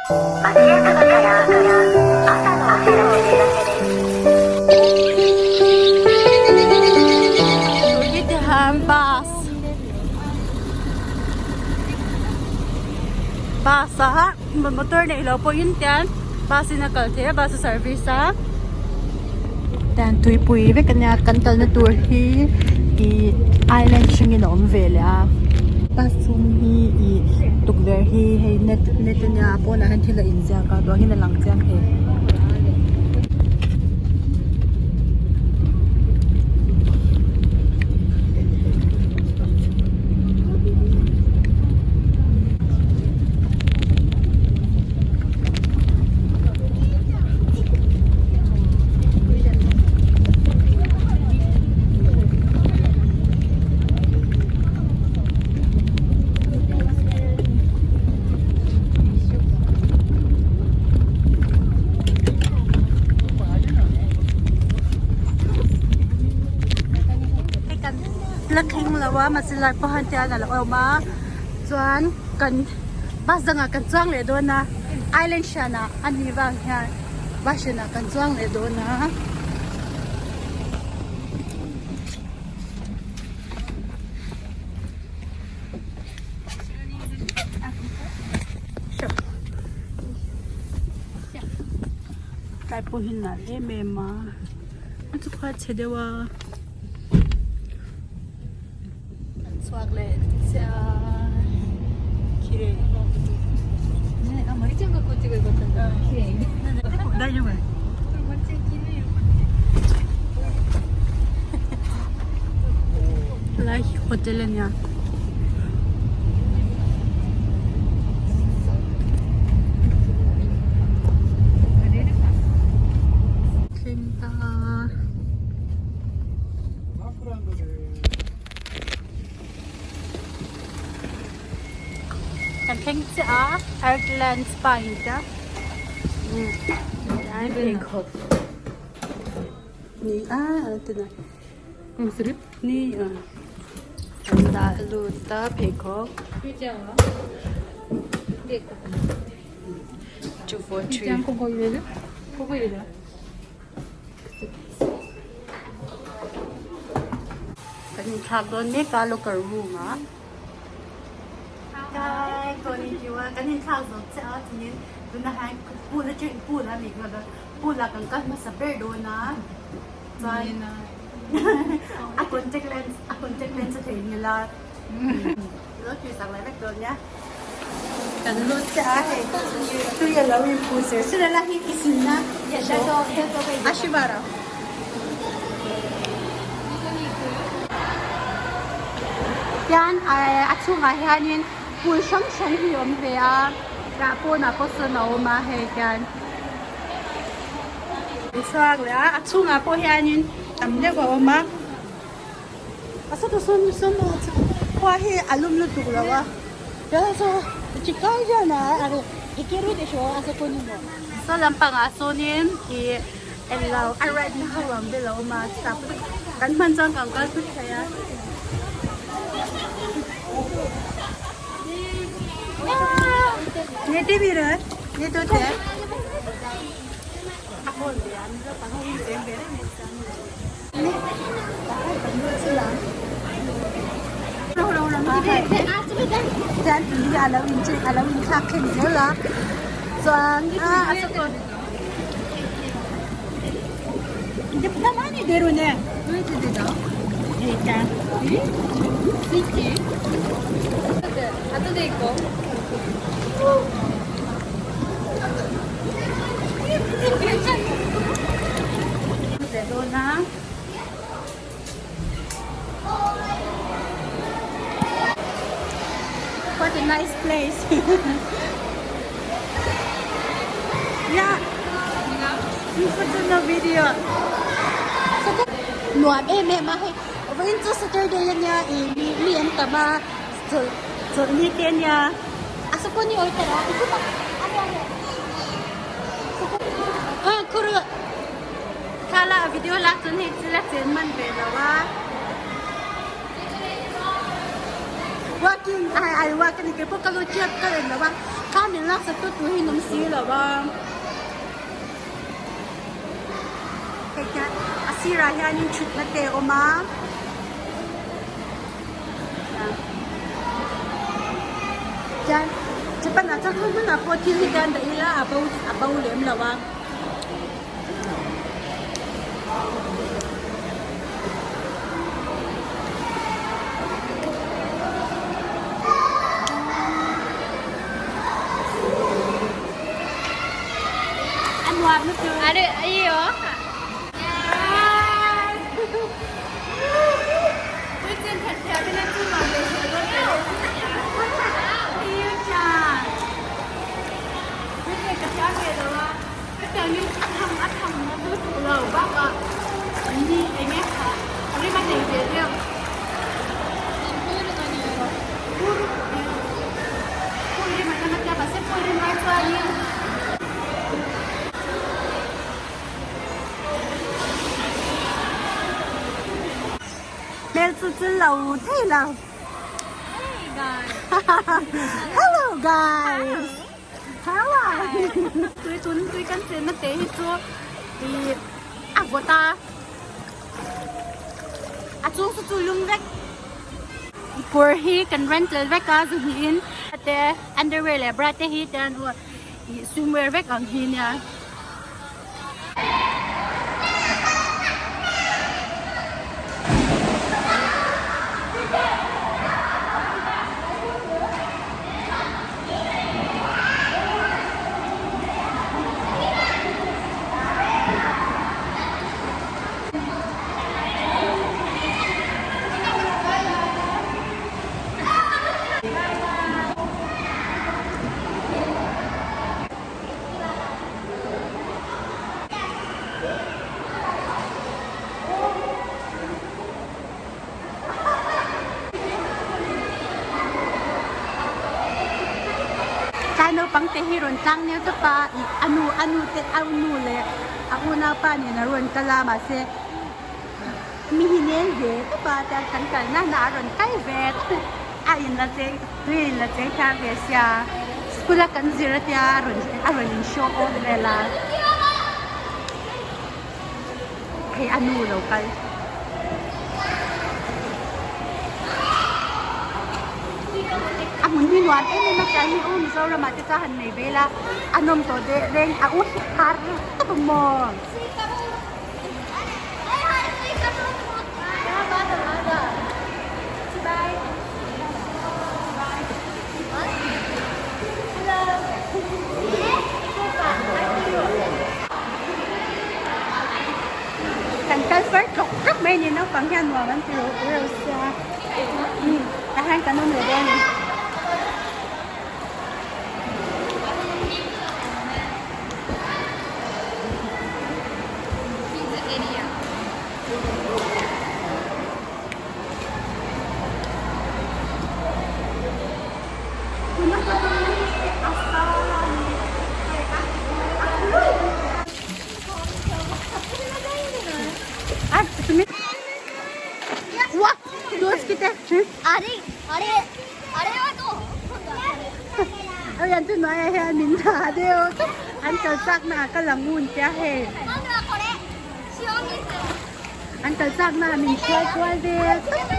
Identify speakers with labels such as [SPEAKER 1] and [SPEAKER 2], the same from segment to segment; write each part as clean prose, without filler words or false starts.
[SPEAKER 1] Bus bus a motor neih loh pawhin tian bus in a kal thei a bus a service a tian tuipui vek ania kan kalna tur hi ih island hringin a awm ve leh a bus chhung hi ih tukverh hi hei net net ania a pawnah hian thil a inziak a duh angin a lang chiang thei. La thleng lo a mahse lai pawh hian tian a lo awm a chuan kan bus dangah kan chuang leh dawn a island hranah a nih vang hian bus hranah kan chuang leh dawn a. Tlai pawh hi nalh em em a a chu kha chhe deuh a an chhuak leh chiah Helai hi hotel a nia. Thleng ta. Kan thleng chiah a Earthland Spa in tia. Pheikhawk ni a tuna. Ni a an dah lut a pheikhawk 2 4 3 Kan inthlak dawn mek a locker room ah Hi konnichiwa kan inthlak zawk chiah a chuanin tunah hian pool atangin pool a nih nghal a pool ah kan kal hmasa ber dawn a chuan a contact lens a contact lens a theihnghilh a lo tih sak leh vek dawn nia kan lut chiah a hei tui a lo inphu ser ser a la hi i sin a ashibara. Tian a chhungah hianin pool hrang hrang hi a awm ve a tah pawnah pawh sawn a awm a hei hian chhuak leh a a chhungah pawh hianin tam deuh a awm a a saw sawn sawn khua hi a lum lutuk lo a saw lampangah sawnin ih englo a ride na ho ang vel a awm a chutah pawh kan hman chuan kan kal thut thei a. What a nice place. yeah. You put in the video. Nuam em em a hei vawiin chu Saturday ania ih mi mi an tam a chawlh chawlh ni te ania a sakawni awi tara ah khur Thla a video lak chuan hei thil a chen man ve lo a walking ai ai walk a ni keipawh ka lu chiat ka en lo a Thla min laksak tu tur hi an awm si lo a. Hei hian a sirah hianin thutna te a awm a. Chuan Japan ah chuan hmun hmunah pawh thil hi te an dah ila a bo a bo lem lo a. A nuam lutuk.
[SPEAKER 2] Are ayo.
[SPEAKER 1] Hmel chu chu lo thei lo. Hello guys. How are you? Tui tun tui kan chen na te hi chu i a vawt a. A chung chu chu lum vek. Kawr hi kan rental vek a zu hnihin te underwear leh bra te hi te an ih swimwear vek ang hi nia. Tlai naupang te hi rawn tlang nel tawp a, ih a nu a nu te a nu leh a unaupa nen a rawn kal a mahse mi hi nel ve tawp a tiang kan kalna hnah a rawn kal ve tawp a in la cheng tui a in la cheng thiam ve sia school a kan zir atia a rawn a rawn in show off vel a hei a nu lo kal. A hmun hi nuam em em a tlai hi u Mizoram ah te chuan han nei ve ila a nawm tawh deuh reng a u hi har tawp ang maw. Kan kal far tlawk tlawk mai ni naupang hian nuam an ti reuh reuh sia tah hian kan awm leh dawn a ni. An kal chak na min hruai kual vel tawp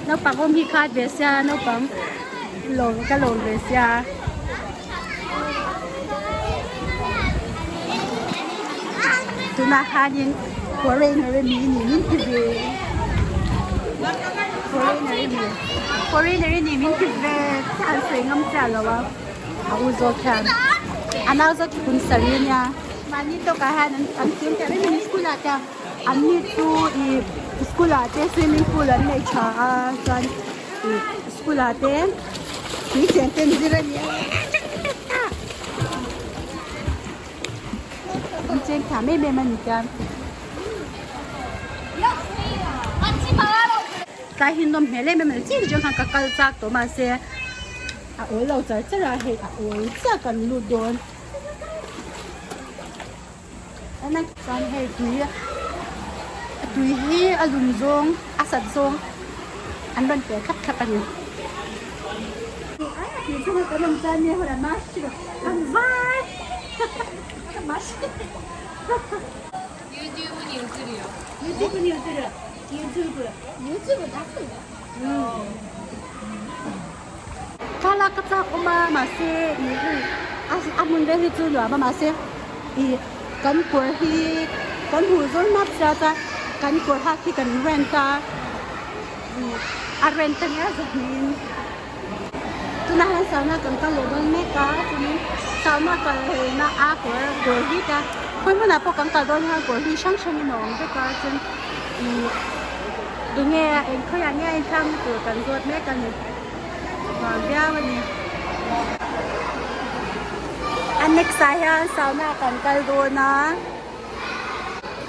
[SPEAKER 1] naupang awm hi khat ve sia naupang lawm ka lawm ve sia. Tunah khanin foreigner emi ni min ti ve foreigner emi foreigner ni min ti ve chiah an sawi ngam chiah lo a a u zawk hian a nau zawk hi kum sarih ania. Mahni tawkah hian an an cheng teh reng a ni school ah te an ni chu ih school ah te swimming pool an nei tha a chuan ih school ah te tui cheng te an zir a ni a an cheng thiam em em a ni chuan tlai hi nawm hmel em em a ni chiang chiang khan ka kal chak tawh mahse a awl lo char char a hei a awl chiah kan lut dawn. Chuan hei tui tui hi a lum zawng a sat zawng an rawn pe thlap thlap a ni. Tui chunga kan awm chuan nge hawla mashiro kan vai
[SPEAKER 2] YouTube に映るよ
[SPEAKER 1] YouTube に映る YouTube
[SPEAKER 2] YouTube 出すの
[SPEAKER 1] Thlalak ka chak awm a mahse ih hei a a hmun vel hi chu nuam a mahse ih kan kawr hi kan hmuh zawr hnap sia chuan kan kawr hak hi kan rent a ih a rent a nia zahnihin tunah hian sauna kan kal leh dawn mek a chuanin sauna kal na a kawr kawr hi te khawi hmunah pawh kan kal dawn hian kawr hi hrang hrangin a awm vek a chuan ih enge eng khawiah nge a inthlak na tur kan zawt mek a ni. Nuam viau a ni. A next ah hian sauna kan kal dawn a,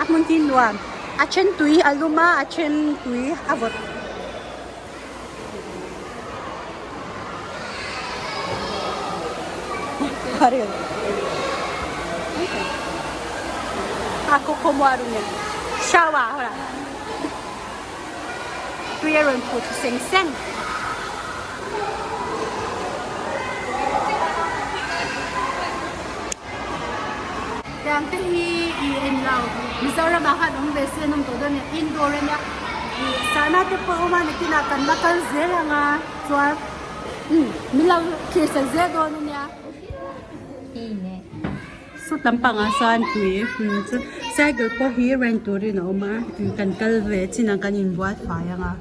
[SPEAKER 1] a hmun hi nuam. A then tui a lum a, a then tui a vawt. Shower ほら Tui a rawn phu thu seng seng. Tiang te hi i en lo Mizoram ah khan awm ve se an awm tawh dawn a ni indoor a nia ih sahna te pawh a awm a nakinah kan la kal zel ang a chuan umm min lo thlir sak zel dawn a nia. Sut lampangah sawn tui chu cycle pawh hi rent turin a awm a kan kal ve chin ang kan inbual fai ang a.